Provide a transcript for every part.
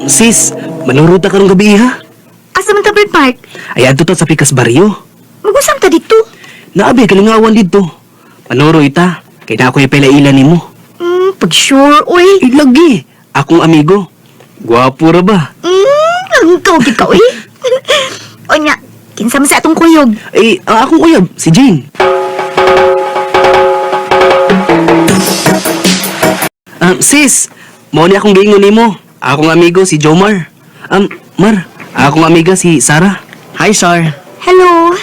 Sis, manurod ta karong gabi ha. Asa man ta, Brad Mark? Ay adto ta sa Pikas Barrio. Magusam ta dito. Naabi kalingawan didto. Manuroy ta kay na ako'y pailaila nimo. Pag sure, uy. Ay, lagi. Akong amigo. Gwapo ra ba? Ang kawag ka, uy. Onya, kinsa man sa atong kuyog? Ay, ang akong uyab, si Jane. Sis, mao ni akong giingon nimo. Akong amigo si Jomar. Mar, akong amiga si Sarah. Hi, Sar. Hello.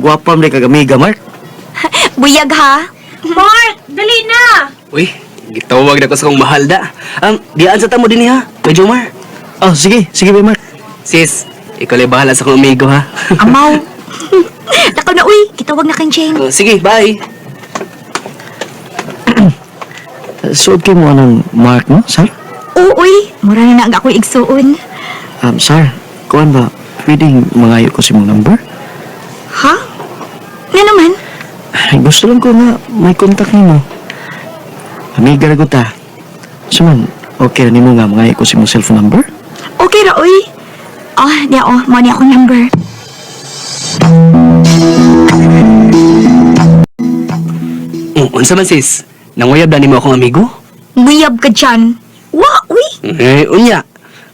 Gwapa mo kag amiga, Mark. Buyag ha. Mark, dali na! Uy, gitawag na ko sa kong mahal da. Diyan sa tamo din ha, kay Jomar. Oh, sige. Sige, ba, Mark. Sis, ikaw lang bahala sa akong amigo ha. Amaw. Lakaw na, uy. Gitawag na kang Jane. Oh, sige, bye. Suot kay mo anong Mark, no, Sar? Oo, uy. Mura na na ang ako'y igsuon. Sar, kuan ba, pwedeng mangayo ko sa imong number? Ha? Nga naman. Ay, gusto lang ko nga may contact nimo. Amiga ra ko ta. So man, okay ra nimo nga mangayo ko sa imong cellphone number? Okay ra, uy. Oh, diya oh. Mo ni akong number. Oh, unsa man sis? Nanguyab na nimo akong amigo? Buyab ka dyan. Wa, uy. Eh, unya.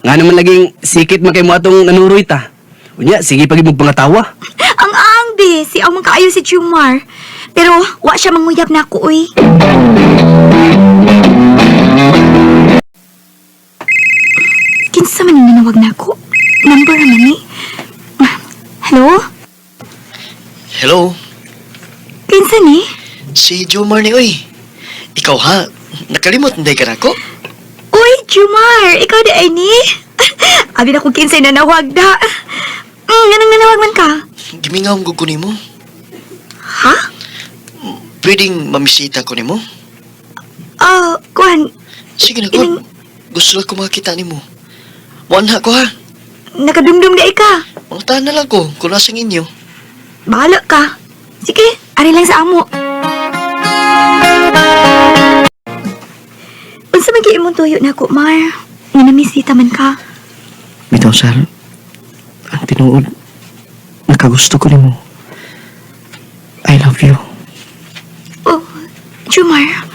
Nga naman laging sikit man kay mo atong nanuroy ta. Unya, sige pag imong pangatawa. Ang angbi, si amang kaayo si Jumar. Pero wa siya manguyab na ako, uy. Kinsa man yung nanawag na ako? Number naman ni. Hello? Hello, Kinsa ni? si Jomar ni oy. Ikaw ha, nakalimot nday ka nako? Uy, Jumar! Ikaw di ay ni? Abi na kung kinsay nanawag da. Ganang nanawag man ka? Gimingaw ko ko nimo. Ha? Pwedeng mamisita ko nimo? Ah, kuan, Sige na ko. Ining- Gusto lang ko makita nimo. Wanha ko ha. nakadumdum di ay ka. Mangtahan na lang ko kung nasang inyo. Bahala ka. Sige, ari lang sa amo. Unsa man gyud imong tuyo nako, Mar? Nga namisita man ka. Bitaw, sir. Ang tinuod, nakagusto ko nimo. I love you. Oh, Jumar,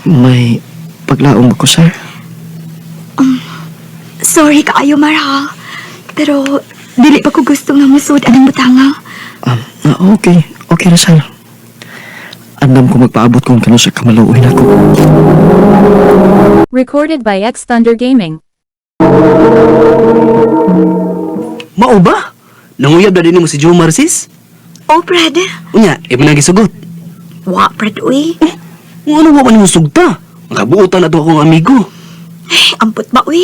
May paglaom ko, sir. Sorry kaayo, Mar ha. Pero dili pa ko gusto nga musud anang butanga. Okay. Okay na, sir. Andam ko magpaabot kung kano sa kamaluoy nako. Recorded by X Thunder Gaming. Mao ba? Nanguyab na din mo si Jomar sis? Oh, Brad. Unya, imo nang gisugot. Wa, Brad, uy. Kung ano wa man mo sugta? Ang kabuotan na to akong amigo. Ay, ampot ba, uy?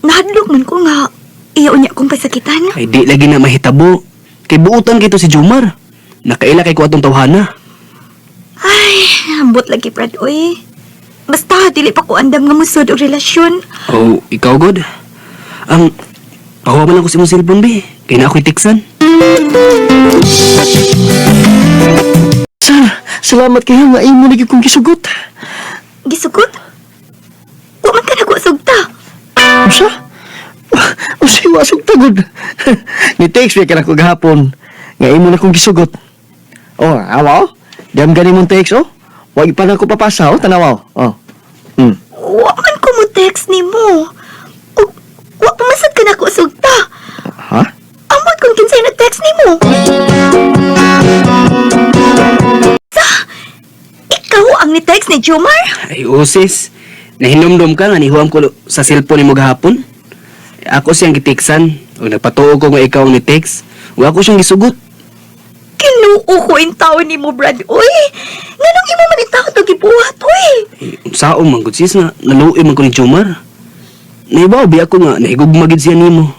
Nahadlok man ko nga. Iyo niya akong pasakitan. Ay di lagi na mahitabo. Kay buotan kito si Jomar. Nakaila kay ko atong tawhana. Ay, ambot lagi, Brad, uy. Basta, dili pa ko andam nga musud og relasyon. Oh, ikaw god. Ang pahuwa man lang ko sa imong cellphone be. Kay na ako'y tiksan. Sir, salamat kayo nga imo na gyud kong gisugot. Gisugot? Wa man ka nagwasugta. Usa? Usa wasog tagod. Ni text ka na ko gahapon. Nga imo na kong gisugot. Oh, awa oh. Dam gani mong text oh. Wag pa na ko papasa oh, tanaw oh. Oh. Wa man ko mo text nimo. Ug wa pa masad ka nagwasugta. Ha? Amot kung kinsay nag-text nimo. Sa, ikaw ang ni-text ni Jomar? Ay, oo sis. Nahinumdum ka nga nihuam ko sa cellphone nimo gahapon. Ako siyang gitiksan. O nagpatuo ko nga ikaw ang ni-text. Ug ako siyang gisugot. Kinuo ko in taon nimo, Brad. Uy, nganong imo man itaw to gibuhat, uy? Eh, unsaon man gud sis nga naluoy man ko ni Jomar. Naibaw bi ako nga nahigugma gid siya nimo.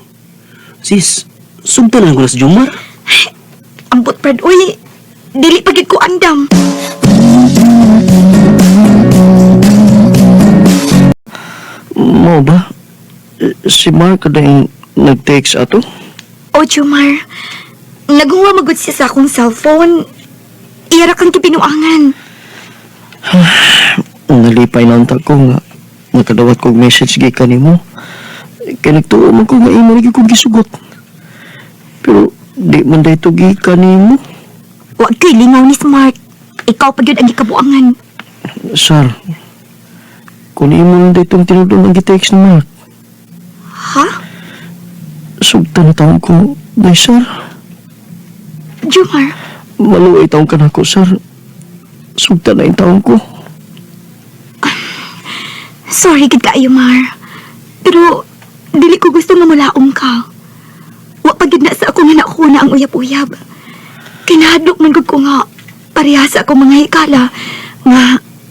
Sis, sugtan lang ko na si Jomar. Ambot, Brad, uy. Dili pa gid ko andam. Mo ba? Si Mark na yung nag-text ato? O, Jomar, naghuwa magud siya sa akong cellphone. Iyara kang kipinuangan. Nalipay na unta ko nga nakadawat kog message gikan nimo. Kay nagtuo man ko nga imo na gyud kong gisugot. Pero di man dayto gikan nimo. Wa kay lingaw ni Smart. Ikaw pa gyud ang gikabuangan. Sar, kung imo na daytong tinud-on ang gi-text ni Mark, Ha? Sugtan na taon ko, day sar. Jumar, Maluoy taon ka nako, sar. Sugtan na yung taon ko. Sorry gid kaayo, Mar. Pero dili ko gusto nga mulaom ka. Wa pa gid na sa ako nga nakuha ang uyab-uyab. Kinahadlok man gud ko nga pareha sa akong mga hikala nga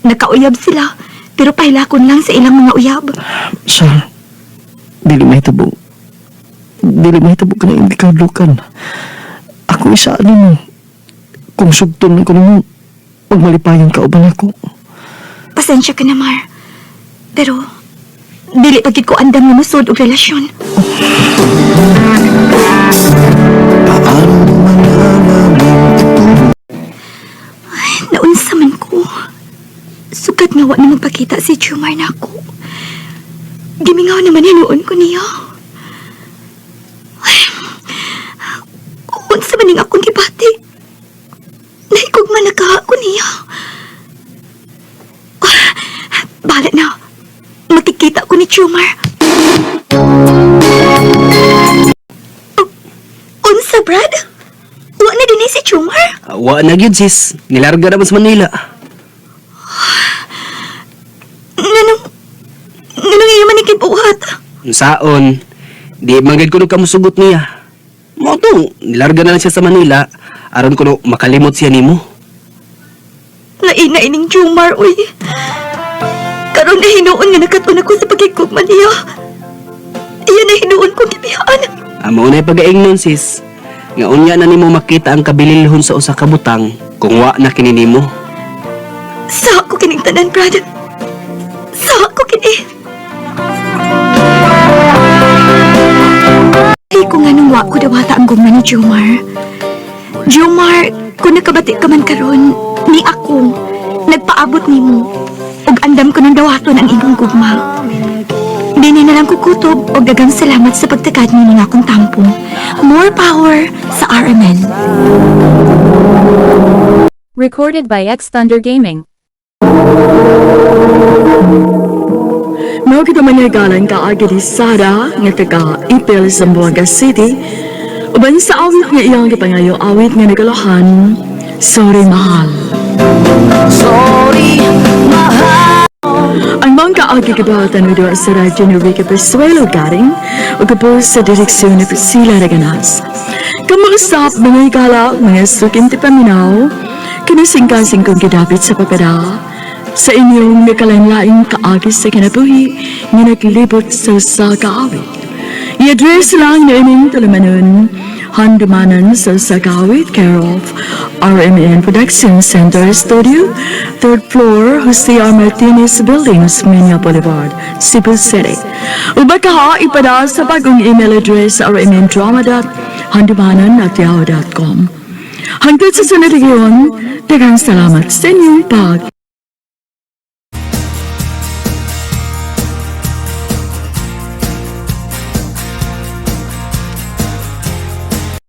nakauyab sila pero pahilakon lang sa ilang mga uyab. Sar, dili mahitabo. Dili mahitabo ka na imong gikahadlokan. Ako isa nimo. Kung sugton ko nimo, magmalipayon ka uban ako. Pasensya ka na, Mar. Pero dili pa gid ko andam nga musod og relasyon. Paano malalaman ito? Ay, naunsa man ko. Sukat nga wa na magpakita si Jumar na ako. Gimingaw naman hinuon ko niya. Ay, unsa man ning akong gibati. Nahigugma na ka ako niya. Ah, bahala na. Makikita ko ni Jumar. Oh, unsa, Brad? Wa na din si Jumar? Wa na gyud, sis. Nilarga na man sa Manila. Nganong iya man ni gibuhat? Unsaon, di man gyud kuno kamusugot niya. Mao to, nilarga na lang siya sa Manila aron kuno makalimot siya nimo. Lain na ining Jumar, uy. Karon na hinuon nga nakat-on ako sa pagigugma niya. Iya na hinuon kong gibiyaan. Mao na pagaingnon, sis. Nga unya na nimo makita ang kabililhon sa usa ka butang kung wa na kini nimo. Sa ako kining tanan, Brad. Sa ako kini. Ay ko nga nung wa ko dawata ang gugma ni Jomar. Jomar, kung nakabati ka man karon, ni ako, nagpaabot nimo. Ug andam ko nang dawaton ang imong gugma. Dini na lang ko kutob og daghang salamat sa pagtakad nimo nga akong tampo. More power sa RMN. Recorded by X Thunder Gaming. Mao kita managalan ka agad Sara nga taga Ipil, Zamboanga City, uban sa awit nga iyang gipangayo, awit nga nagalahan "Sorry Mahal". Sorry, mahal. Ang mga kaagi gibuhatan with sa radyo ni Ricky Persuelo Garing ug kapos sa direksyon ni Priscilla Reganas. Kamuusap mga higala, mga suking tipaminaw, kinasingkasing kong gidapit sa pagkada sa inyong nakalain-laing kaagi sa kinabuhi nga naglibot sa usa ka awit. I-address lang na inyong tulumanon, Handumanan sa usa ka awit, care of RMN Production Center Studio, third floor, Jose R. Martinez Building, Osmeña Boulevard, Cebu City. O baka ipada sa bagong email address rmndrama.handumanan@yahoo.com. Hangtod sa sunod higayon, daghang salamat sa inyong pag